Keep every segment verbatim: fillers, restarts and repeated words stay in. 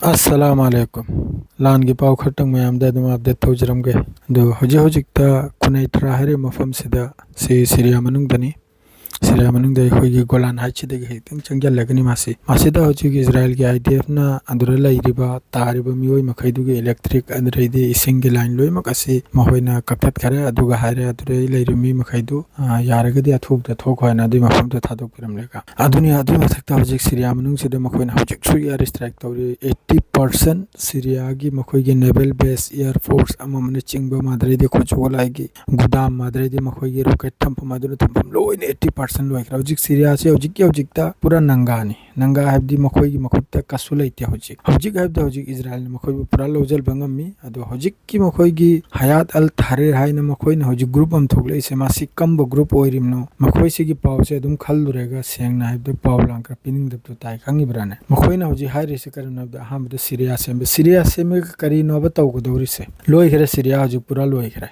ꯑꯁꯂꯥꯝ ꯑꯂꯩꯀꯨꯝ꯫ ꯂꯥꯟꯒꯤ ꯄꯥꯎ ꯈꯔꯇꯪ ꯃꯌꯥꯝꯗ ꯑꯗꯨꯝ ꯑꯞꯗꯦꯠ ꯇꯧꯖꯔꯝꯒꯦ꯫ ꯑꯗꯨ ꯍꯧꯖꯤꯛ ꯍꯧꯖꯤꯛꯇ ꯈꯨꯅꯩ ꯊꯔꯥ ꯍꯥꯏꯔꯤꯕ ꯃꯐꯝꯁꯤꯗ, ꯁꯤ ꯁꯤꯔꯤꯌꯥ ꯃꯅꯨꯡꯗꯅꯤ꯫ ꯁꯤꯔꯤꯌꯥ ꯃꯅꯨꯡꯗ ꯑꯩꯈꯣꯏꯒꯤ ꯒꯣꯂꯥꯟ ꯍꯥꯏꯠꯁꯤꯗꯒꯤ ꯈꯤꯇꯪ ꯆꯪꯁꯤꯜꯂꯒꯅꯤ ꯃꯥꯁꯤ꯫ ꯃꯁꯤꯗ ꯍꯧꯖꯤꯛ ꯏꯖꯔꯥꯏꯜꯒꯤ IDFꯅ ꯑꯗꯨꯗ ꯂꯩꯔꯤꯕ, ꯇꯥꯔꯤꯕ ꯃꯤꯑꯣꯏ ꯃꯈꯩꯗꯨꯒꯤ ꯏꯂꯦꯛꯇ꯭ꯔꯤꯛ, ꯑꯗꯨꯗꯩꯗꯤ ꯏꯁꯤꯡꯒꯤ ꯂꯥꯏꯟ ꯂꯣꯏꯅꯃꯛ ꯑꯁꯤ ꯃꯈꯣꯏꯅ ꯀꯛꯊꯠꯈꯔꯦ꯫ ꯑꯗꯨꯒ ꯍꯥꯏꯔꯦ, ꯑꯗꯨꯗ ꯂꯩꯔꯤꯕ ꯃꯤ ꯃꯈꯩꯗꯨ, ꯑ, ꯌꯥꯔꯒꯗꯤ ꯑꯊꯨꯕꯗ ꯊꯣꯛꯈꯣ ꯍꯥꯏꯅ ꯑꯗꯨꯒꯤ ꯃꯐꯝꯗꯨ ꯊꯥꯗꯣꯛꯄꯤꯔꯝꯂꯒ꯫ ꯑꯗꯨꯅꯤ, ꯑꯗꯨꯒꯤ ꯃꯊꯛꯇ ꯍꯧꯖꯤꯛ ꯁꯤꯔꯤꯌꯥ ꯃꯅꯨꯡꯁꯤꯗ ꯃꯈꯣꯏꯅ ꯍꯧꯖꯤꯛꯁꯨ ꯏꯌꯥꯔ ꯏꯁꯇ꯭ꯔꯥꯏꯛ ꯇꯧꯔꯤ꯫ ꯑꯩꯠꯇꯤ ꯄꯥꯔꯁꯦꯟ ꯁꯤꯔꯤꯌꯥꯒꯤ ꯃꯈꯣꯏꯒꯤ ꯅꯦꯚꯦꯜ ꯕꯦꯁ, ꯏꯌꯥꯔ ꯐꯣꯔꯁ ꯑꯃ ꯑꯃꯅ ꯆꯤꯡꯕ, ꯃꯥꯗ꯭ꯔꯩꯗꯤ ꯈꯨꯠꯁꯨ ꯈꯨꯠꯂꯥꯏꯒꯤ ꯒꯨꯗꯥꯝ, ꯃꯥꯗ꯭ꯔꯩꯗꯤ ꯃꯈꯣꯏꯒꯤ ꯔꯣꯀꯦꯠ ꯊꯝꯐꯝ, ꯑꯗꯨꯅ ꯊꯝꯐꯝ ꯂꯣꯏꯅ ꯑꯩꯠꯇꯤ ꯄꯥꯔꯁꯦꯟ ꯂꯣꯏꯈ꯭ꯔꯦ꯫ ꯍꯧꯖꯤꯛ ꯁꯤꯔꯤꯌꯥꯁꯤ ꯍꯧꯖꯤꯛꯀꯤ ꯍꯧꯖꯤꯛꯇ ꯄꯨꯔꯥ ꯅꯪꯒꯥꯅꯤ꯫ ꯅꯪꯒꯥ ꯍꯥꯏꯕꯗꯤ ꯃꯈꯣꯏꯒꯤ ꯃꯈꯨꯠꯇ ꯀꯩꯁꯨ ꯂꯩꯇꯦ ꯍꯧꯖꯤꯛ꯫ ꯍꯧꯖꯤꯛ ꯍꯥꯏꯕꯗꯤ ꯍꯧꯖꯤꯛ ꯏꯖꯔꯥꯏꯜꯅ ꯃꯈꯣꯏꯕꯨ ꯄꯨꯔꯥ ꯂꯧꯁꯤꯟꯕ ꯉꯝꯃꯤ꯫ ꯑꯗꯣ ꯍꯧꯖꯤꯛꯀꯤ ꯃꯈꯣꯏꯒꯤ ꯍꯌꯥꯠ ꯑꯜ ꯊꯥꯔꯤꯔ ꯍꯥꯏꯅ ꯃꯈꯣꯏꯅ ꯍꯧꯖꯤꯛ ꯒ꯭ꯔꯨꯞ ꯑꯃ ꯊꯣꯛꯂꯛꯏꯁꯦ, ꯃꯁꯤ ꯀꯝꯕ ꯒ꯭ꯔꯨꯞ ꯑꯣꯏꯔꯤꯕꯅꯣ? ꯃꯈꯣꯏꯁꯤꯒꯤ ꯄꯥꯎꯁꯦ ꯑꯗꯨꯝ ꯈꯜꯂꯨꯔꯒ, ꯁꯦꯡꯅ ꯍꯥꯏꯕꯗ, ꯄꯥꯎ ꯂꯥꯡ ꯈꯔ ꯄꯤꯅꯤꯡꯗꯕꯗꯨ ꯇꯥꯏ, ꯈꯪꯉꯤꯕ꯭ꯔꯥꯅꯦ? ꯃꯈꯣꯏꯅ ꯍꯧꯖꯤꯛ ꯍꯥꯏꯔꯤꯁꯦ ꯀꯔꯤꯅꯣ ꯍꯥꯏꯕꯗ, ꯑꯍꯥꯟꯕꯗ ꯁꯤꯔꯤꯌꯥ ꯁꯦꯝꯕ꯫ ꯁꯤꯔꯤꯌꯥ ꯁꯦꯝꯃꯒ ꯀꯔꯤꯅꯣꯕ ꯇꯧꯒꯗꯧꯔꯤꯁꯦ? ꯂꯣꯏꯈ꯭ꯔꯦ, ꯁꯤꯔꯤꯌꯥ ꯍꯧꯖꯤꯛ ꯄꯨꯔꯥ ꯂꯣꯏꯈ꯭ꯔꯦ꯫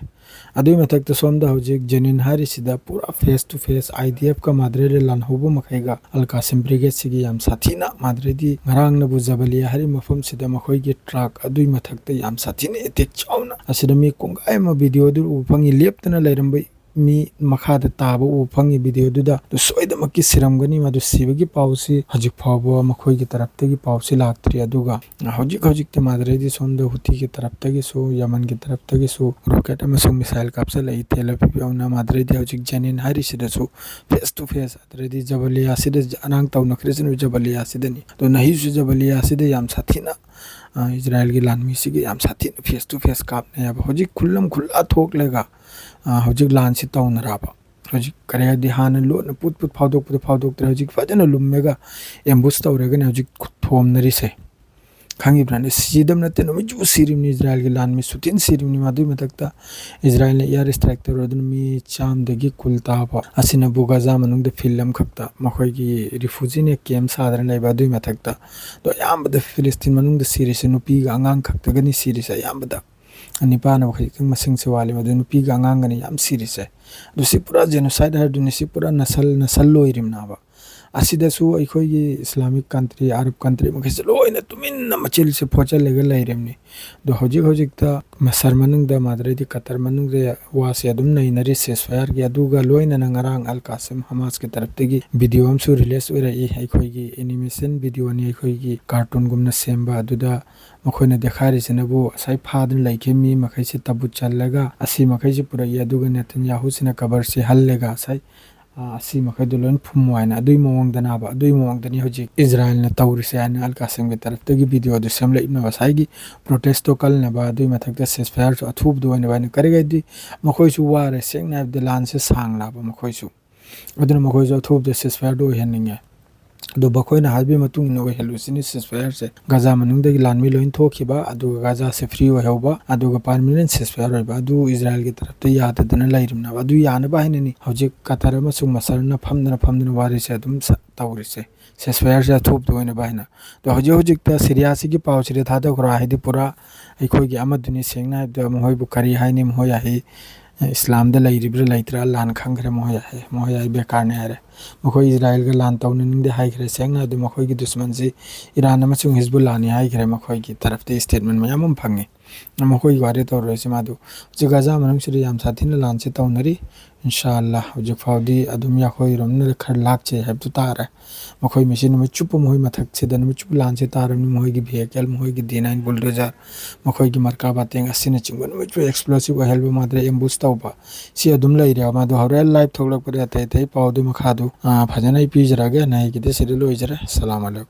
ꯑꯗꯨꯒꯤ ꯃꯊꯛꯇ ꯁꯣꯝꯗ ꯍꯧꯖꯤꯛ ꯖꯦꯅꯤꯟ ꯍꯥꯏꯔꯤꯁꯤꯗ ꯄꯨꯔꯥ ꯐꯦꯁ ꯇꯨ ꯐꯦꯁ IDFꯀ ꯃꯥꯗ꯭ꯔꯦꯗ ꯂꯥꯟꯍꯧꯕ ꯃꯈꯩꯒ ꯑꯜ ꯀꯥꯁꯤꯝ ꯕ꯭ꯔꯤꯒꯦꯗꯁꯤꯒꯤ ꯌꯥꯝ ꯁꯥꯊꯤꯅ, ꯃꯥꯗ꯭ꯔꯦꯗꯤ ꯉꯔꯥꯡꯅꯕꯨ ꯖꯕꯂꯤꯌꯥ ꯍꯥꯏꯔꯤꯕ ꯃꯐꯝꯁꯤꯗ ꯃꯈꯣꯏꯒꯤ ꯇ꯭ꯔꯥꯛ ꯑꯗꯨꯒꯤ ꯃꯊꯛꯇ ꯌꯥꯝ ꯁꯥꯊꯤꯅ ꯑꯦꯇꯦꯛ ꯆꯥꯎꯅ, ꯑꯁꯤꯗ ꯃꯤ ꯀꯣꯡꯒꯥꯏ ꯑꯃ ꯚꯤꯗꯤꯑꯣꯗꯨ ꯎꯕ ꯐꯪꯉꯤ, ꯂꯦꯞꯇꯅ ꯂꯩꯔꯝꯕ ꯃꯤ ꯃꯈꯥꯗ ꯇꯥꯕ ꯎꯕ ꯐꯪꯉꯤ ꯚꯤꯗꯤꯑꯣꯗꯨꯗ꯫ ꯑꯗꯨ ꯁꯣꯏꯗꯅꯃꯛꯀꯤ ꯁꯤꯔꯝꯒꯅꯤ꯫ ꯃꯗꯨ ꯁꯤꯕꯒꯤ ꯄꯥꯎꯁꯤ ꯍꯧꯖꯤꯛ ꯐꯥꯎꯕ ꯃꯈꯣꯏꯒꯤ ꯇꯔꯞꯇꯒꯤ ꯄꯥꯎꯁꯤ ꯂꯥꯛꯇ꯭ꯔꯤ꯫ ꯑꯗꯨꯒ ꯍꯧꯖꯤꯛ ꯍꯧꯖꯤꯛꯇꯤ ꯃꯥꯗ꯭ꯔꯦꯗꯤ ꯁꯣꯝꯗ ꯍꯨꯇꯤꯒꯤ ꯇꯔꯞꯇꯒꯤꯁꯨ, ꯌꯃꯟꯒꯤ ꯇꯔꯞꯇꯒꯤꯁꯨ ꯔꯣꯀꯦꯠ ꯑꯃꯁꯨꯡ ꯃꯤꯁꯥꯏꯜ ꯀꯥꯞꯁꯤꯜꯂꯛꯏ ꯇꯦꯜ ꯑꯕꯤꯕ ꯌꯧꯅ꯫ ꯃꯥꯗ꯭ꯔꯦꯗꯤ ꯍꯧꯖꯤꯛ ꯖꯦꯅꯤꯟ ꯍꯥꯏꯔꯤꯁꯤꯗꯁꯨ ꯐꯦꯁ ꯇꯨ ꯐꯦꯁ, ꯑꯗꯨꯗꯩꯗꯤ ꯖꯕꯂꯤꯌꯥꯁꯤꯗ ꯑꯉꯥꯡ ꯇꯧꯅꯈ꯭ꯔꯤꯁꯤꯅ ꯖꯕꯂꯤꯌꯥꯁꯤꯗꯅꯤ꯫ ꯑꯗꯨꯅ ꯍꯧꯖꯤꯛꯁꯨ ꯖꯕꯂꯤꯌꯥꯁꯤꯗ ꯌꯥꯝ ꯁꯥꯊꯤꯅ, ꯑ, ꯏꯖꯔꯥꯏꯜꯒꯤ ꯂꯥꯟꯃꯤꯁꯤꯒ ꯌꯥꯝ ꯁꯥꯊꯤꯅ ꯐꯦꯁ ꯇꯨ ꯐꯦꯁ ꯀꯥꯞꯅꯩ ꯍꯥꯏꯕ꯫ ꯍꯧꯖꯤꯛ ꯈꯨꯜꯂꯝ ꯈꯨꯜꯂꯥ ꯊꯣꯛꯂꯒ, ꯑ, ꯍꯧꯖꯤꯛ ꯂꯥꯟꯁꯤ ꯇꯧꯅꯔꯕ꯫ ꯍꯧꯖꯤꯛ ꯀꯔꯤ ꯍꯥꯏꯗꯤ, ꯍꯥꯟꯅ ꯂꯣꯟꯅ ꯄꯨꯠ ꯄꯨꯠ ꯐꯥꯎꯗꯣꯛꯄꯗꯣ ꯐꯥꯎꯗꯣꯛꯇ꯭ꯔꯦ, ꯍꯧꯖꯤꯛ ꯐꯖꯅ ꯂꯨꯝꯃꯒ ꯑꯦꯝꯕꯨꯁ ꯇꯧꯔꯒꯅꯦ ꯍꯧꯖꯤꯛ ꯈꯨꯠ ꯊꯣꯝꯅꯔꯤꯁꯦ, ꯈꯪꯉꯤꯕ꯭ꯔꯥꯅꯦ? ꯁꯤꯗꯕ ꯅꯠꯇꯦ, ꯅꯨꯃꯤꯠ ꯆꯨꯞꯄ ꯁꯤꯔꯤꯕꯅꯤ ꯏꯖꯔꯥꯏꯜꯒꯤ ꯂꯥꯟꯃꯤ, ꯁꯨꯇꯤꯟ ꯁꯤꯔꯤꯕꯅꯤ꯫ ꯃꯗꯨꯒꯤ ꯃꯊꯛꯇ ꯏꯖꯔꯥꯏꯜꯅ ꯏꯌꯥꯔ ꯏꯁꯇ꯭ꯔꯥꯏꯛ ꯇꯧꯔꯗꯨꯅ ꯃꯤ ꯆꯥꯝꯗꯒꯤ ꯀꯨꯟ ꯇꯥꯕ, ꯑꯁꯤꯅꯕꯨ ꯒꯖꯥ ꯃꯅꯨꯡꯗ ꯐꯤꯜ ꯑꯃꯈꯛꯇ ꯃꯈꯣꯏꯒꯤ ꯔꯤꯐ꯭ꯌꯨꯖꯤꯅ ꯀꯦꯝ ꯁꯥꯗꯅ ꯂꯩꯕ꯫ ꯑꯗꯨꯒꯤ ꯃꯊꯛꯇ ꯑꯗꯣ ꯑꯌꯥꯝꯕꯗ ꯐꯤꯂꯤꯁꯇꯤꯟ ꯃꯅꯨꯡꯗ ꯁꯤꯔꯤꯁꯦ ꯅꯨꯄꯤꯒ ꯑꯉꯥꯡ ꯈꯛꯇꯒꯅꯤ ꯁꯤꯔꯤꯁꯦ ꯑꯌꯥꯝꯕꯗ꯫ ꯅꯤꯄꯥꯅꯕꯨ ꯈꯖꯤꯛꯇꯪ ꯃꯁꯤꯡꯁꯦ ꯋꯥꯠꯂꯤ, ꯃꯗꯨ ꯅꯨꯄꯤꯒ ꯑꯉꯥꯡꯒꯅꯤ ꯌꯥꯝ ꯁꯤꯔꯤꯁꯦ꯫ ꯑꯗꯨ ꯁꯤ ꯄꯨꯔꯥ ꯖꯦꯅꯣꯁꯥꯏꯠ ꯍꯥꯏꯔꯗꯨꯅꯤ, ꯁꯤ ꯄꯨꯔꯥ ꯅꯁꯜ, ꯅꯁꯜ ꯂꯣꯏꯔꯤꯕꯅꯦꯕ꯫ ꯑꯁꯤꯗꯁꯨ ꯑꯩꯈꯣꯏꯒꯤ Islamic country, Arab country ꯃꯈꯩꯁꯦ ꯂꯣꯏꯅ ꯇꯨꯃꯤꯟꯅ ꯃꯆꯤꯜꯁꯦ ꯐꯣꯠꯆꯜꯂꯒ ꯂꯩꯔꯤꯕꯅꯤ꯫ ꯑꯗꯣ ꯍꯧꯖꯤꯛ ꯍꯧꯖꯤꯛꯇ ꯃꯁꯔ ꯃꯅꯨꯡꯗ, ꯃꯥꯗ꯭ꯔꯗꯤ ꯀꯇꯔ ꯃꯅꯨꯡꯗ ꯋꯥꯁꯦ ꯑꯗꯨꯝ ꯅꯩꯅꯔꯤ ceasefire ꯒꯤ꯫ ꯑꯗꯨꯒ ꯂꯣꯏꯅꯅ ꯉꯔꯥꯡ ꯑꯜ ꯀꯥꯁꯤꯝ ꯍꯃꯥꯁꯀꯤ ꯇꯔꯞꯇꯒꯤ video ꯑꯃꯁꯨ release ꯑꯣꯏꯔꯛꯏ꯫ ꯑꯩꯈꯣꯏꯒꯤ animation video ꯅꯤ, ꯑꯩꯈꯣꯏꯒꯤ cartoon ꯒꯨꯝꯅ ꯁꯦꯝꯕ꯫ ꯑꯗꯨꯗ ꯃꯈꯣꯏꯅ ꯗꯦꯈꯥꯏꯔꯤꯁꯤꯅꯕꯨ ꯉꯁꯥꯏ ꯐꯥꯗꯨꯅ ꯂꯩꯈꯤꯕ ꯃꯤ ꯃꯈꯩꯁꯤ ꯇꯕꯨꯠ ꯆꯜꯂꯒ ꯑꯁꯤ ꯃꯈꯩꯁꯤ ꯄꯨꯔꯛꯏ꯫ ꯑꯗꯨꯒ ꯅꯦꯇꯟꯌꯥꯍꯨꯁꯤꯅ ꯀꯕꯔꯁꯤ ꯍꯜꯂꯒ ꯉꯁꯥꯏ, ꯑ, ꯑꯁꯤ ꯃꯈꯩꯗꯨ ꯂꯣꯏꯅ ꯐꯨꯝꯃꯨ ꯍꯥꯏꯅ ꯑꯗꯨꯒꯤ ꯃꯑꯣꯡꯗꯅꯦꯕ, ꯑꯗꯨꯒꯤ ꯃꯑꯣꯡꯗꯅꯤ ꯍꯧꯖꯤꯛ ꯏꯖꯔꯥꯏꯜꯅ ꯇꯧꯔꯤꯁꯦ ꯍꯥꯏꯅ ꯑꯜ ꯀꯥꯁꯤꯝꯒꯤ ꯇꯔꯞꯇꯒꯤ video ꯗꯨ ꯁꯦꯝꯂꯛꯏꯕꯅꯦꯕ꯫ ꯉꯁꯥꯏꯒꯤ protest ꯇꯣ ꯀꯜꯅꯕ, ꯑꯗꯨꯒꯤ ꯃꯊꯛꯇ ceasefire ꯁꯨ ꯑꯊꯨꯕꯗ ꯑꯣꯏꯅꯕ ꯍꯥꯏꯅ꯫ ꯀꯔꯤꯒꯤꯗꯤ ꯃꯈꯣꯏꯁꯨ ꯋꯥꯔꯦ, ꯁꯦꯡꯅ ꯍꯥꯏꯕꯗ ꯂꯥꯟꯁꯦ ꯁꯥꯡꯂꯕ ꯃꯈꯣꯏꯁꯨ꯫ ꯑꯗꯨꯅ ꯃꯈꯣꯏꯁꯨ ꯑꯊꯨꯕꯗ ceasefire ꯗꯨ ꯑꯣꯏꯍꯟꯅꯤꯡꯉꯦ꯫ ꯑꯗꯨ ꯃꯈꯣꯏꯅ ꯍꯥꯏꯕꯒꯤ ꯃꯇꯨꯡ ꯏꯟꯅ ꯑꯣꯏꯍꯜꯂꯨꯁꯤꯅꯤ ceasefire ꯁꯦ꯫ ꯒꯥꯖꯥ ꯃꯅꯨꯡꯗꯒꯤ ꯂꯥꯟꯃꯤ ꯂꯣꯏ ꯊꯣꯛꯈꯤꯕ, ꯑꯗꯨꯒ ꯒꯥꯖꯥꯁꯦ free ꯑꯣꯏꯍꯧꯕ, ꯑꯗꯨꯒ permanent ceasefire ꯑꯣꯏꯕ, ꯑꯗꯨ ꯏꯖꯔꯥꯏꯜꯒꯤ ꯇꯔꯞꯇ ꯌꯥꯗꯗꯅ ꯂꯩꯔꯤꯕꯅꯦꯕ꯫ ꯑꯗꯨ ꯌꯥꯅꯕ ꯍꯥꯏꯅꯅꯤ ꯍꯧꯖꯤꯛ ꯀꯇꯔ ꯑꯃꯁꯨꯡ ꯃꯁꯔꯅ ꯐꯝꯗꯅ ꯐꯝꯗꯅ ꯋꯥꯔꯤꯁꯦ ꯑꯗꯨꯝ ꯁ-, ꯇꯧꯔꯤꯁꯦ꯫ Ceasefire ꯁꯦ ꯑꯊꯨꯕꯗ ꯑꯣꯏꯅꯕ ꯍꯥꯏꯅ꯫ ꯑꯗꯣ ꯍꯧꯖꯤꯛ ꯍꯧꯖꯤꯛꯇ ꯁꯤꯔꯤꯌꯥꯁꯤꯒꯤ ꯄꯥꯎꯁꯤꯗꯤ ꯊꯥꯗꯣꯛꯈ꯭ꯔꯣ, ꯍꯥꯏꯗꯤ ꯄꯨꯔꯥ ꯑꯩꯈꯣꯏꯒꯤ ꯑꯃꯗꯨꯅꯤ, ꯁꯦꯡꯅ ꯍꯥꯏꯕꯗ ꯃꯈꯣꯏꯕꯨ ꯀꯔꯤ ꯍꯥꯏꯅꯤ, ꯃꯈꯣꯏ ꯍꯥꯏ ꯏꯁꯂꯥꯝꯗ ꯂꯩꯔꯤꯕ꯭ꯔꯥ ꯂꯩꯇ꯭ꯔꯥ ꯂꯥꯟ ꯈꯪꯈ꯭ꯔꯦ꯫ ꯃꯈꯣꯏ ꯍꯥꯏ, ꯃꯈꯣꯏ ꯍꯥꯏ ꯕꯦꯀꯥꯔꯅꯤ ꯍꯥꯏꯔꯦ꯫ ꯃꯈꯣꯏ ꯏꯖꯔꯥꯏꯜꯒ ꯂꯥꯟ ꯇꯧꯅꯅꯤꯡꯗꯦ ꯍꯥꯏꯈ꯭ꯔꯦ꯫ ꯁꯦꯡꯅ ꯑꯗꯨ ꯃꯈꯣꯏꯒꯤ ꯗꯨꯁꯃꯟꯁꯤ ꯏꯔꯥꯟ ꯑꯃꯁꯨꯡ ꯍꯤꯖꯕꯨꯜꯂꯥꯅꯤ ꯍꯥꯏꯈ꯭ꯔꯦ ꯃꯈꯣꯏꯒꯤ ꯇꯔꯞꯇꯒꯤ statement ꯃꯌꯥꯝ ꯑꯃ ꯐꯪꯉꯤ꯫ ꯃꯈꯣꯏꯒꯤ ꯋꯥꯔꯤ ꯇꯧꯔꯣꯏꯁꯤ ꯃꯥꯗꯨ꯫ ꯍꯧꯖꯤꯛ ꯒꯥꯖꯥ ꯃꯅꯨꯡꯁꯤꯗ ꯌꯥꯝ ꯁꯥꯊꯤꯅ ꯂꯥꯟꯁꯤ ꯇꯧꯅꯔꯤ꯫ ꯏꯟꯁꯥ ꯑꯜꯂꯥ ꯍꯧꯖꯤꯛ ꯐꯥꯎꯗꯤ ꯑꯗꯨꯝ ꯑꯩꯈꯣꯏꯔꯣꯝꯅ ꯈꯔ ꯂꯥꯛꯆꯩ ꯍꯥꯏꯕꯗꯨ ꯇꯥꯔꯦ꯫ ꯃꯈꯣꯏ ꯃꯁꯤ ꯅꯨꯃꯤꯠ ꯆꯨꯞꯄ ꯃꯈꯣꯏ ꯃꯊꯛꯁꯤꯗ ꯅꯨꯃꯤꯠ ꯆꯨꯞꯄ ꯂꯥꯟꯁꯤ ꯇꯥꯔꯕꯅꯤ꯫ ꯃꯈꯣꯏꯒꯤ vehicle, ꯃꯈꯣꯏꯒꯤ D nine bulldozer, ꯃꯈꯣꯏꯒꯤ ꯃꯔꯀꯥ ꯕꯥꯇꯦꯡ ꯑꯁꯤꯅꯆꯤꯡꯕ ꯅꯨꯃꯤꯠ ꯆꯨꯞꯄ explosive ꯑꯣꯏꯍꯜꯂꯕ ꯃꯥꯗ꯭ꯔꯦ, ambush ꯇꯧꯕ ꯁꯤ ꯑꯗꯨꯝ ꯂꯩꯔꯦ꯫ ꯃꯥꯗꯨ ꯍꯣꯔꯦꯟ live ꯊꯣꯛꯂꯛꯄꯗ ꯑꯇꯩ ꯑꯇꯩ ꯄꯥꯎꯗꯨ ꯃꯈꯥꯗꯨ, ꯑ, ꯐꯖꯅ ꯑꯩ ꯄꯤꯖꯔꯒꯦ꯫ ꯅꯍꯩꯒꯤꯗꯤ ꯁꯤꯗ ꯂꯣꯏꯖꯔꯦ꯫ ꯑꯁꯂꯥꯃꯨ ꯑꯂꯥꯏꯀꯨꯝ꯫